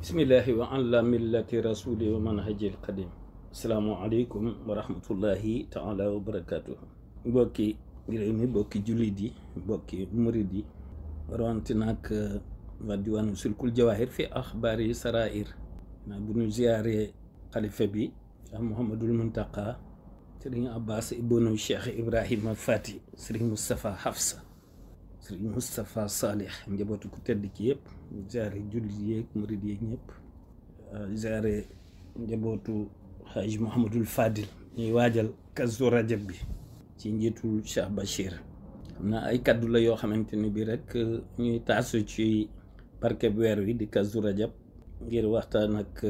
bismillahi wa ala millati rasuli wa manhajil qadim. Assalamualaikum warahmatullahi taala wabarakatuh. Mbokki réew mi mbokki jullit yi mbokki murid yi rawante nag waa diwaanu Silkul Jawahir fi axbaari sarair naa bu ñu ziyaare xalifa bi Cheikh Mouhamadul Muntaqa Sëriñ Abbas ibnu Cheikh Ibrahima Fati Sëriñ Moustapha Hafsa Sëriñ Moustapha Salih njabootu ku tedd ki yëpp ziyaare jullit yeeg murid yeeg ñëpp ziyaare njabootu Haj Mouhamadul Fadil ñuy waajal Kazu Rajab bi ci njiitul Cheikh Bachir. Xam naa ay kaddu la yoo xamante ni bi rek ñuy taasu ci barkeb weer wi di Kazu Rajab ngir waxtaan ak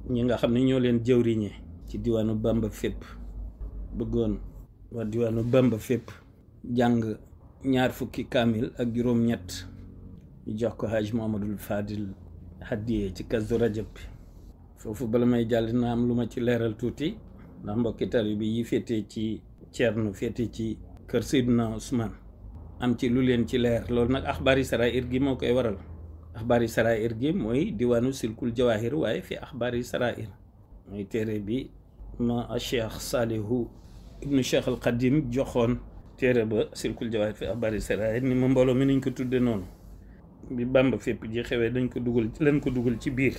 ñi nga xam ne ñoo leen jëwriñe ci diwaanu Bamba fépp. Bëggoon waa diwaanu Bamba fépp jàng 20 fukki kaamil ak juróom-ñett ñu jox ko Haj Mouhamadul Fadil haddiyee ci Kazu Rajab bi. Foofu bala may jàll na am lu ma ci leeral tuuti ndax mbokki taalibe yi féetee ci Ceerno féete ci kër Seydina Ousmane am ci lu leen ci leer loolu nag axbaari sarair gi moo koy waral. Axbaari sarair gi mooy diwaanu Silkul Jawahir waaye fi axbaari sarair mooy téere bi ma Cheikh Salihu ibnu Cheikh al Qadim joxoon téere ba Silkul Jawahir fi axbaari sarair ni ma mbooloo mi nañ ko tudde noonu bi Bamba fépp ji xewee leen ko dugal ci biir.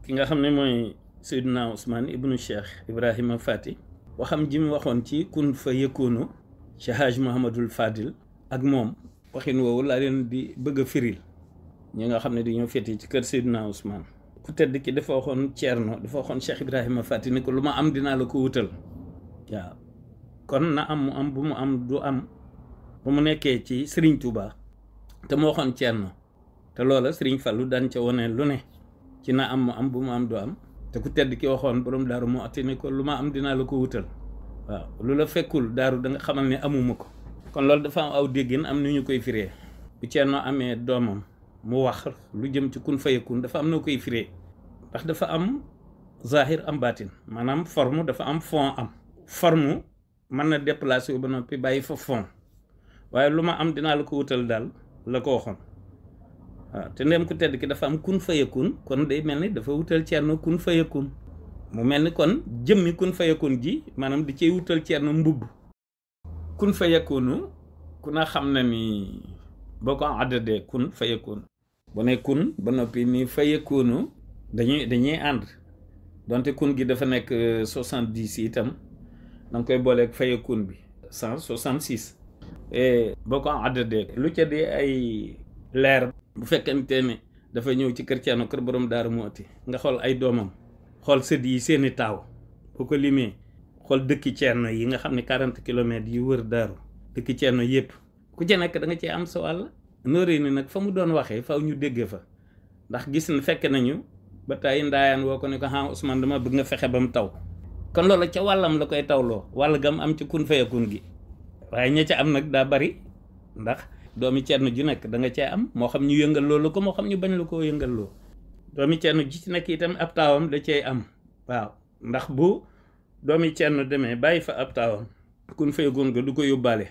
Ki nga xam ne mooy Seydina Ousmane ibnu Cheikh Ibrahima Fati waxam ji mu waxoon ci kun fa yëkkoonu ci Haj Mouhamadul Fadil ak moom waxin woowu laa leen di bëgg a firil ñi nga xam ne dañoo féete ci kër Seydina Ousmane. Ku tedd ki dafa waxoon Ceerno dafa waxoon Cheikh Ibrahima Fati ni ko lu ma am dinaa la ko wutal waaw kon na am mu am bu mu am du am bu mu nekkee ci Serigne Touba te mu waxoon Ceerno te loola Serigne Fallou daan ca wone lu ne ci na am mu am bu mu am du am. te ku tedd ki waxoon borom daaru moo atti ne ko lu ma am dinaa la ko wutal waaw lu la fekkul daaru da nga xamal ne amuma ko. Kon loolu dafa am aw déggin am ni ñu koy firee bu Ceerno amee doomam mu wax lu jëm ci kun fayakun dafa am noo koy firee ndax dafa am zahir am baatin maanaam forme dafa am fond am forme mën na déplacé wu ba noppi bàyyi fa fond waaye lu ma am dinaa la ko wutal daal la ko waxoon. waaw te ndem ku tedd ki dafa am kun fayakun kon day mel ni dafa wutal Ceerno kun fayakun mu mel ni kon jëmmi kun fayakun ji maanaam di cay wutal Ceerno mbubb. Kun fayakunu ku na xam na ni boo ko àddadee kun fayakun bu ne kun ba noppi ni fayakunu dañuy ànd donte kun gi dafa nekk 70 itam da nga koy booleeg fayakun bi 166 boo ko àddadee lu ca di ay leer. Bu fekkente ne dafa ñëw ci kër Ceerno kër borom daaru Muhti nga xool ay doomam xool sët yi seeni taaw boo ko limee xool dëkki Ceerno yi nga xam ne 40 kilomètres yi wër daaru dëkki Ceerno yëpp ku ci nekk da nga cee am sa wàll. Nooree ni nag fa mu doon waxee faw ñu déggee fa ndax gis na fekk nañu ba tey ndaayaan woo ko ne ko ah Ousmane dama bëgg nga fexe ba mu taw kon loolu ca wàllam la koy tawloo wàll gam am ci kun fayakun gi waaye ña ca am nag daa bari ndax doomi Ceerno ju nekk da nga cee am moo xam ñu yëngal loolu ko moo xam ñu bañ la koo yëngal loo doomi Ceerno ji ci nekk itam ab taawam da cee am waaw ndax bu doomi Ceerno demee bàyyi fa ab taawam kun fayakun ga du ko yóbbaale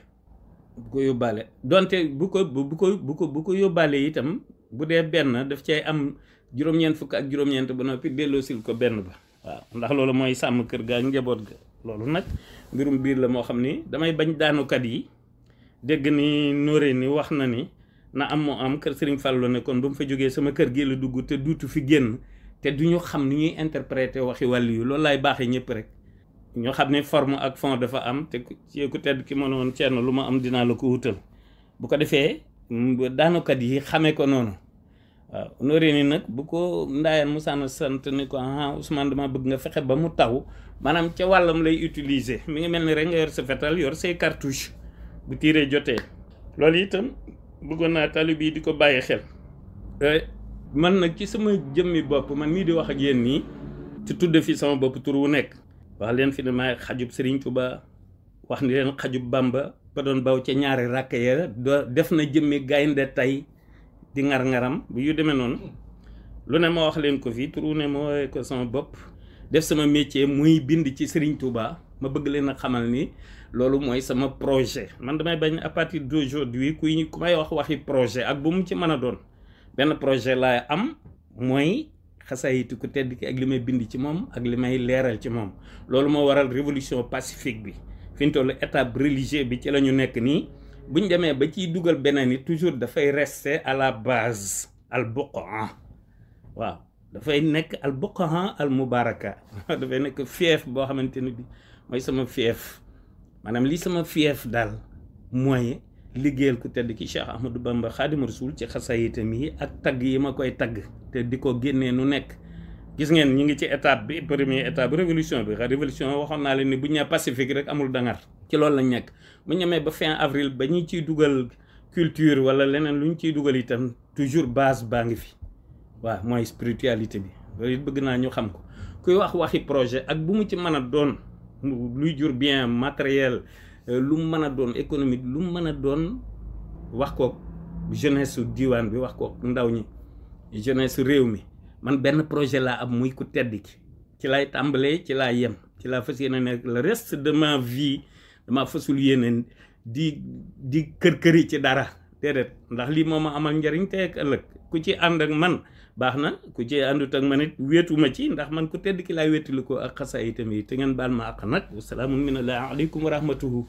donte bu ko yóbbaale itam bu dee benn daf cee am juróom-ñeent fukk ak juróom-ñeent ba noppi delloosil ko benn ba waaw ndax loolu mooy sàmm kër ga ak njaboot ga loolu nag mbirum biir la moo xam ni damay bañ daanukat yi dégg ni Nooree ni wax na ni na am moo am kër Serigne Fallou ne kon ba mu fa jógee sama kër gi la dugg te duutu fi génn te du ñu xam ni ñuy interpréter waxi wàll yu loolu laay baaxee ñëpp rek ñoo xam ne forme ak fond dafa am te ci ku tedd ki mënoon Ceerno lu ma am dinaa la ko wutal bu ko defee daanukat yi xamee ko noonu waaw Nooree ni nag bu ko ndaayaan musaana sant ni ko ah Ousmane dama bëgg nga fexe ba mu taw maanaam ca wàllam lay utiliser mi ngi mel ni rek nga yor sa fetal yor say cartouche bu tiiree jotee loolu itam bëggoon naa talib yi di ko bàyyi xel. Man nag ci sama jëmmi bopp man mii di wax ak yéen nii ci tudde fi sama bopp tur wu nekk wax leen fi ne maay xajub Serigne Touba wax ni leen xajub Bamba ba doon baw ca ñaari rakk ya def na jëmmi gaynde tey di ngar-ngaram bu yu demee noonu lu ne ma wax leen ko fii tur wu ne ma woowee ko sama bopp def sama métier muy bind ci Serigne Touba ma bëgg leen a xamal ni loolu mooy sama projet man damay bañ à partir d'aujourd'hui ku may wax waxi projet ak bu mu ci mën a doon benn projet laay am mooy xasaayitu ku tedd ki ak li may bind ci moom ak li may leeral ci moom. loolu moo waral révolution pacifique bi fi ñu toll étape religieux bi ci la ñu nekk nii buñ demee ba ciy dugal beneen ni toujours dafay rester à la base al buqaa waaw dafay nekk al buqaa al mubaraka dafay nekk fief boo xamante ne bi mooy sama fief maanaam li sama fief daal mooy liggéeyal ku tedd ki Cheikh Ahmadou Bamba Xaadimu Rasuul ci xasaayitam yi ak tagg yi ma koy tagg te di ko génnee nu nekk. gis ngeen ñi ngi ci étape bi première étape révolution bi révolution waxoon naa leen ni bu ñu nee pacifique rek amul dangar ci loolu lañ nekk bu ñemee ba fin avril ba ñu ciy dugal culture wala leneen lu ñu ciy dugal itam toujours base baa ngi fi waaw mooy spiritualité bi loolu it bëgg naa ñu xam ko kuy wax waxi projet ak bu mu ci mën a doon luy jur bien matériel lu mu mën a doon économique lu mu mën a doon wax ko jeunesse su diwaan bi wax ko ndaw ñi jeunesse su réew mi man benn projet laa am muy ku tedd ki ci lay tàmbalee ci laa yem ci laa fas yéene nekk le reste de ma vie dama fasul yéene di kër-këri ci dara déedéet ndax lii moo ma amal njariñ te ak ëllëg ku ci ànd ak man baax na ku ci àndut ak man it wéetuma ci ndax man ku tedd ki laay wéetali ko ak xasaayitam yi te ngeen baal ma àq nag wasalaamun minallahi aleykum wa rahmatuhu